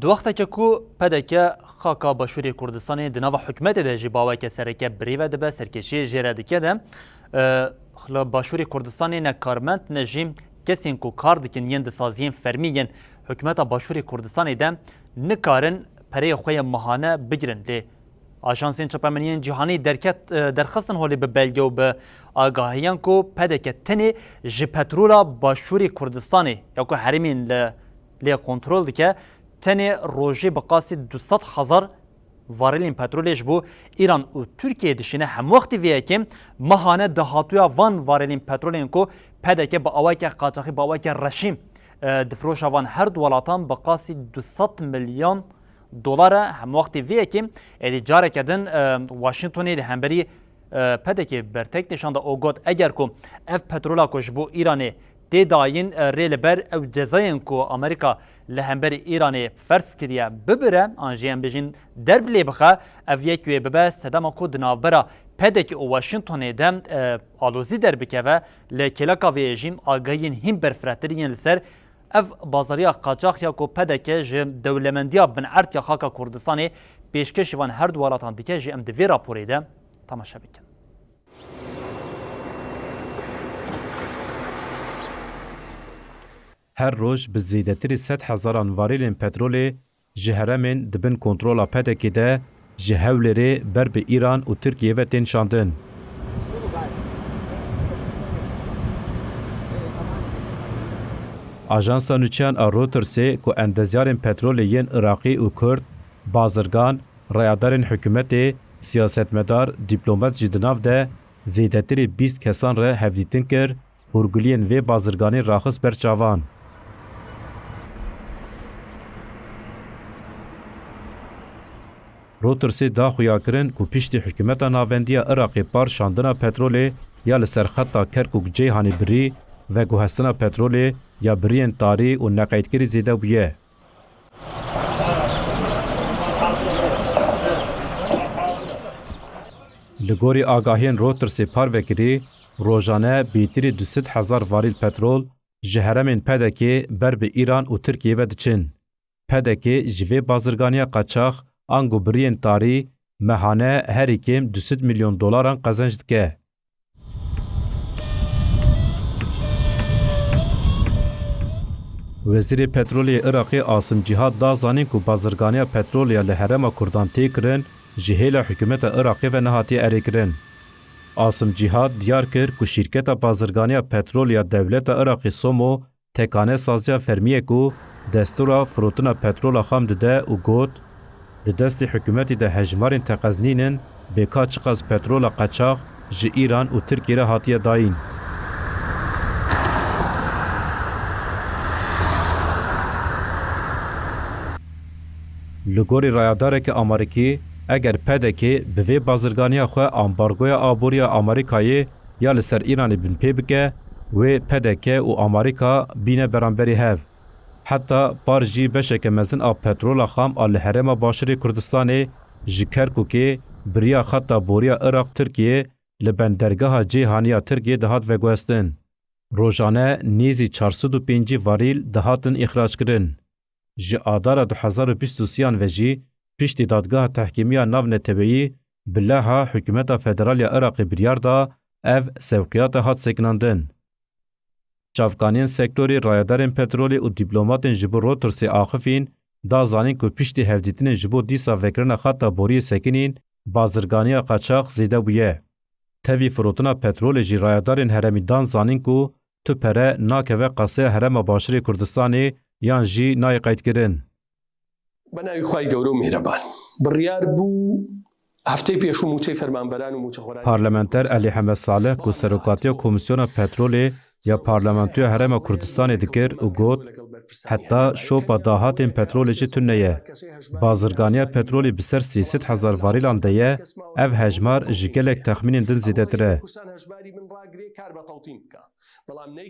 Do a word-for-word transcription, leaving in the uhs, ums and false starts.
Di wexteke ku P D K xaka Başûrê Kurdistanê di nava hikûmetê de jî baweke sereke birî ve dibe, serkêşiyê jê re dike de, e, li Başûrê Kurdistanê ne karmend ne jî kesên ku kar dikin yên di saziyên fermî yên hikûmeta Başûrê Kurdistanê de nikarin pereyê xwe yê mehane bigirin. Lê Ajansên Çapemeniyên Cîhanî derket, e, derxistin holê bi belge û bi agahiyan ku P D K tenê ji petrola Başûrê Kurdistanê ya ku herêmên li lê kontrol dike, tenê rojê bi qasî du sed hezar varelên petrolê ji bo Îran û Tirkiyeyê dişîne. Hemwextî vê yekê mehane dahatûya van varelên petrolên ku P D K bi awayeke qaçaxî, bi awayeke reşî, e, difiroşa van her du welatan bi qasî du sed milyon dolar e. Hemwextî vê yekê êdî careke din, e, Washingtonê li hemberî, e, P D K bertek nîşan da û got, eger ku ev petrola ku ji bo Îranê tê dayîn, e, rê li ber ew cezayên ku Amerîka li hemberî Îranê ferz kiriye bibire, an jî em bêjin derb lê bixe, ev yek wê bibe sedema ku di navbera P D K û Washingtonê de, e, alozî derbikeve. Li kêleka vê yê jî agahiyên hîn berfirehtir yên li ser ev bazariya qaçax ya ku P D K ji dewlemendiya binerd ya xaka Kurdistanê pêşkêşî van her du welatan dike jî em di vê raporê de temaşe bikin. Her roj bi zêdetirî sed hezaran varîlên petrolê ji heremên di bin kontrola P D K'ê de ji Hewlêrê ber bi Îran û Tirkiyeyê ve tên şandin. Ajansa nûçeyan a Reutersê ku endezyarên petrolê yên Iraqî û Kurd, bazirgan, rayadarên hikûmetê, siyasetmedar, dîplomat jî di nav de zêdetirî bîst kesan re hevdîtin kir, hûrguliyên vê bazirganî raxist ber çavan. Reutersê da xuyakirin ku piştî hikûmeta navendî ya Iraqê par şandina petrolê ya li ser xeta Kerkûk-Ceyhanê birî, veguhestina petrolê ya biriyên tarî û neqeydkirî zêde bûye. Li gorî agahiyên Reutersê parvekirî, rojane bêtirî du sed hezar varîl petrol ji heremên P D K'ê ber bi Îran û Tirkiyeyê ve diçin. P D K ji vê bazirganiya qaçax ango biriyên tarî mehane herî kêm du sed milyon dolaran qezenc dike. Wezîrê Petrolê yê Iraqê Asim Cîhad da zanîn ku bazirganiya petrolê ya li herêma Kurdan tê kirin, ji hêla hikûmeta Iraqê ve nehatiye erêkirin. Asim Cîhad diyar kir ku şîrketa bazirganiya petrolê ya dewleta Iraqê Somo tekane saziya fermî ye ku destûra firotina petrola xam dide û got, di destê hikûmetê de hejmarên teqez nînin, bê ka çiqas petrola qeçax ji Îran û Tirkiyê re hatiye dayîn. Li gorî rayadareke Amerîkî, eger P D K bi vê bazirganiya xwe ambargoya aborî ya Amerîkayê ya li ser Îranê binpê bike, wê P D K û Amerîka bîne beramberî hev. Heta par jî beşeke mezin a petrola xam a li herêma Başûrê Kurdistanê ji Kerkûkê bi riya xeta boriya Iraq-Tirkiyê li bendergeha Ceyhanî ya Tirkiyê dihat veguhestin. Rojane nêzî çar sed û pêncî varîl dihatin îxrackirin. Ji Adara du hezar û bîst û sêyan ve jî piştî Dadgeha Tehkîmî ya Navneteweyî bi leha Hikûmeta Federal ya Iraqê biryar da, ev sewqiyate hat sekinandin. Çavkaniyên sektorê, rayedarên petrolê û dîplomatên ji bo Reutersê axifîn, da zanîn ku piştî hevdîtinên ji bo dîsa vekirina xeta boriyê sekinîn, bazirganiya qaçax zêde bûye. Tevî firotina petrolê jî rayedarên herêmî dan zanîn ku tu pere nakeve qasaya herêma Başûrê Kurdistanê yan jî nayê qeydkirin. بە ناوی خوای گەورە و میهرەبان. بڕیار بوو هەفتەی پێشوو مووچەی فەرمانبەران و مووچەخۆرانی. Parlamenter Elî Hemed Salih ku serokatiya Komîsyona Petrolê ya Parlamentoya Herêma Kurdistanê dikir û got, heta şopa dahatên petrolê jî tune ye. Bazirganiya petrolê bi ser sê sed hezar varîlan de ye, ev hejmar ji gelek texmînên din zêdetir e. بەڵام نەی